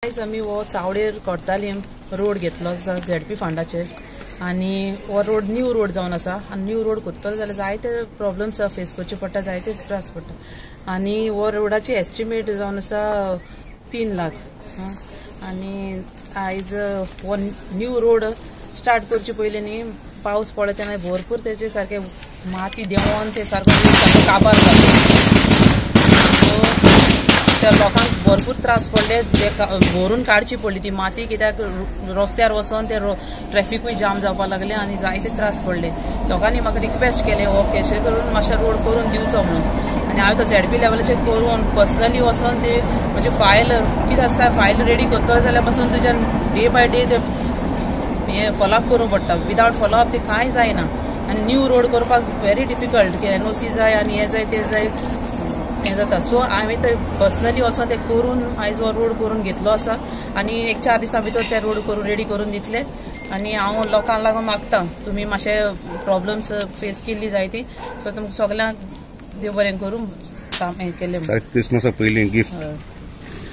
आयज आमी हो चावडेर कोर्तालीम रोड घेतलो आसा झेडपी फंडाचेर आनी हो रोड न्यू रोड जावन आसा आनी न्यू रोड कोत्तलो जाल्यार जायते प्रॉब्लम्स फेस करचे पडटा, जायते त्रास पडटा आनी हो रोडाची एस्टिमेट जावन आसा 3 लाख आनी आयज हो न्यू रोड स्टार्ट करचे पयलीं न्ही पावस पडलो तेन्ना भरपूर तेजे सारके माती देंवोन ते सारको सारको काबार जालो. त्या लोकांक भरपूर त्रास पडले, ते भरून काडची पडली ती माती, कित्याक रस्त्यार वचोन ते ट्रॅफिकूय जाम जावपाक लागले आनी जायते त्रास पडले. लोकांनी म्हाका रिक्वेस्ट केलें हो कशें करून मातशें रोड करून दिवचो म्हणून आनी हांवें तो झेडपी लेवलाचेर करून पर्सनली वचोन ते म्हजी फायल कितें आसता फायल रेडी करतलो जाल्यार पासून तुज्यान डे बाय डे ते हें फॉलोअप करूंक पडटा. विदावट फॉलोअप ते कांय जायना आनी न्यू रोड करपाक व्हेरी डिफिकल्ट की एनओसी जाय आनी हें जाय तें जाय हें जाता. सो हांवें ते पर्सनली वचोन ते करून आयज हो रोड करून घेतलो आसा आनी एक 4 दिसां भितर ते रोड करून रेडी करून दितले आनी हांव लोकांक लागून मागता तुमी मातशे प्रॉब्लम्स फेस केल्ली जाय ती, सो तुमकां सगल्यांक देव बरें करूं हें केलें. क्रिसमसा पयलीं गिफ्ट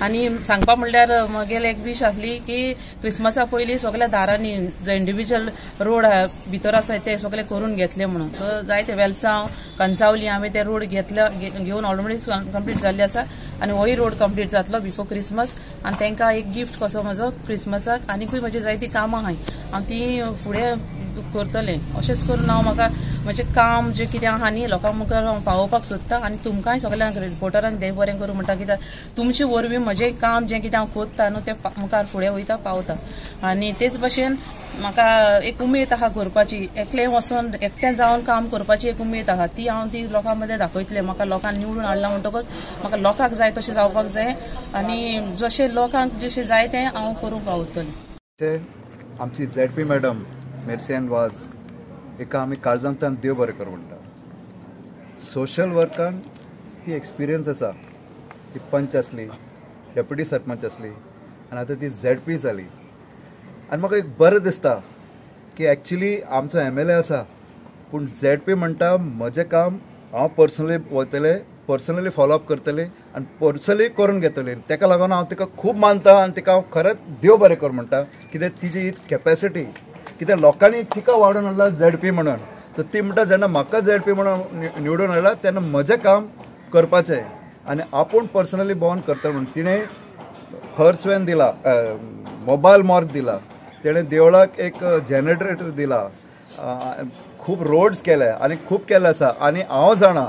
आनी सांगपा म्हणल्यार म्हगेले एक वीश आसली की क्रिसमसा पयलीं सगल्या दारांनी जो इंडिविज्युअल रोड भितर आसा ते सगळे करून घेतले म्हणून. सो जायते वेलसांव कंचावली आमी ते रोड घेतले घेवन ऑलरेडी कंप्लीट जाल्ले आसा आनी होय रोड कंप्लीट जातलो बिफोर क्रिसमस आनी तांकां एक गिफ्ट कसो म्हजो क्रिसमसाक. आनीकूय म्हजी जायतीं कामां आहाय हांव तीं फुडें करतलें. अशेंच करून हांव म्हाका म्हजें काम जें कितें आहा न्ही लोकां मुखार हांव पावोवपाक सोदता आनी तुमकांय सगल्यांक रिपोर्टरांक देव बरें करूं म्हणटा, कित्याक तुमचे वरवीं म्हजें काम जें कितें हांव कोत्ता न्हू तें मुखार फुडें वयता पावता. आनी तेच भशेन म्हाका एक उमेद आहा करपाची, एकलें वचोन एकटें जावन काम करपाची एक उमेद आहा, ती हांव ती लोकां मदें दाखयतलें. म्हाका लोकांक निवडून हाडला म्हणटकच म्हाका लोकांक जाय तशें जावपाक जाय आनी जशें लोकांक जशें जाय तें हांव करूंक पावतलें. आमची झेडपी मॅडम मेर्सियन वाज एका आमी काळजांतल्यान देव बरें कर म्हणटा. सोशल वर्कान ती एक्सपिरियन्स आसा, ती पंच आसली, डेप्युटी सरपंच आसली आनी आतां ती झेडपी जाली आनी म्हाका एक बरें दिसता की एक्चुली आमचो MLA आसा पूण झेडपी म्हणटा म्हजें काम हांव पर्सनली वतलें, पर्सनली फॉलोअप करतलें आनी पर्सनली करून घेतलें. तेका लागून हांव तिका खूब मानता आनी तिका हांव खरेंच देव बरें कर म्हणटा, कित्याक तिजी कॅपेसिटी कित्याक लोकांनी तिका वाडोवन हाडला झेडपी म्हणून, तर ती म्हणटा जेन्ना म्हाका झेडपी म्हणून निवडून हाडला तेन्ना म्हजें काम करपाचें आनी आपूण पर्सनली भोंवन करता म्हणून तिणें हर्स वॅन दिला, मोबायल मॉर्ग दिला, तेणें देवळाक एक जनरेटर दिला, खूब रोड्स केले आनी खूब केल्ले आसा. आनी हांव जाणा,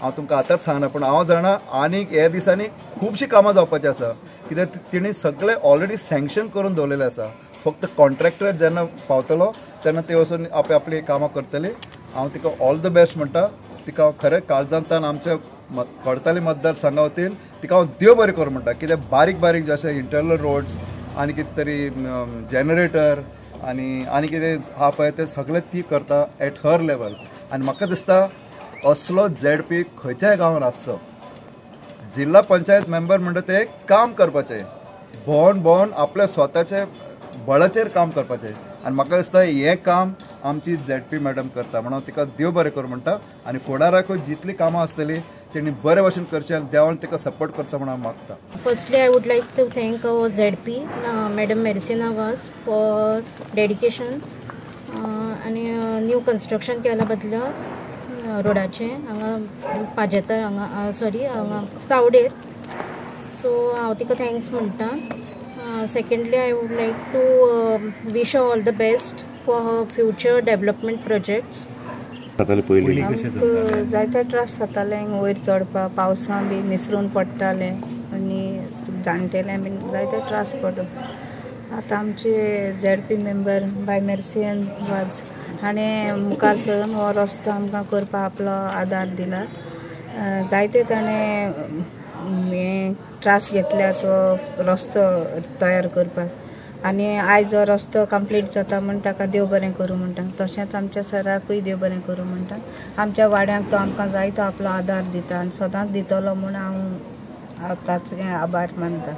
हांव तुमकां आतांच सांगना पूण हांव जाणा आनी ह्या दिसांनी खुबशीं कामां जावपाचीं आसा, कित्याक तिणें सगळें ऑलरेडी सँक्शन करून दवरलेलें आसा. फक्त कॉन्ट्रॅक्टर जेन्ना पावतलो तेन्ना ते वचून आपली कामां करतले. हांव तिका ऑल the best म्हणटा, तिका हांव खरें काळजांतल्यान आमच्या कोडताली मतदारसंघा वतीन तिका हांव देव बरें करूं म्हणटा, कित्याक बारीक बारीक जशें इंटरनल रोड्स आनी कितें तरी जनरेटर आनी आनी कितें आहा पळय तें सगळें ती करता एट हर लेवल. आनी म्हाका दिसता असलो झेडपी खंयच्याय गांवान आसचो. जिल्हा पंचायत मेंबर म्हणटा ते काम करपाचें, भोंवन भोंवन आपल्या स्वताचे बळाचेर काम करपाचें आनी म्हाका दिसता हें काम आमची झेडपी मॅडम करता म्हणून तिका देव बरें करूं म्हणटा. आनी फुडाराकूय जितलीं कामां आसतलीं तेणी बरे भशेन करचें आनी देवान तिका सपोर्ट करचो म्हणून हांव मागता. Firstly I would like to thank our ZP madam Mercina Vaz for dedication आनी न्यू कन्स्ट्रक्शन केल्या बदला रोडाचें हांगा पाजेतर हांगा सॉरी हांगा चावडेर, सो हांव तिका thanks म्हणटा. Secondly, I would like to wish her all the best for her future development projects. जायते त्रास जाताले वयर चडपाक, पावसान बी निसरून पडटाले आनी जाणटेले बीन जायते त्रास पडलो. आतां आमचे झेडपी मेंबर बाय मेर्सियन वाज हाणें मुखार सरून हो रस्तो आमकां करपाक आपलो आदार दिला. जायते ताणें हें त्रास घेतल्या तो रस्तो तयार करपाक आनी आयज हो रस्तो कंप्लीट जाता म्हूण ताका देव बरें करूं म्हणटा. तशेंच आमच्या सराकूय देव बरें करूं म्हणटा. आमच्या वाड्यांक तो आमकां जायतो आपलो आदार दिता आनी सदांच दितलो म्हूण हांव ताचें आभार मानता.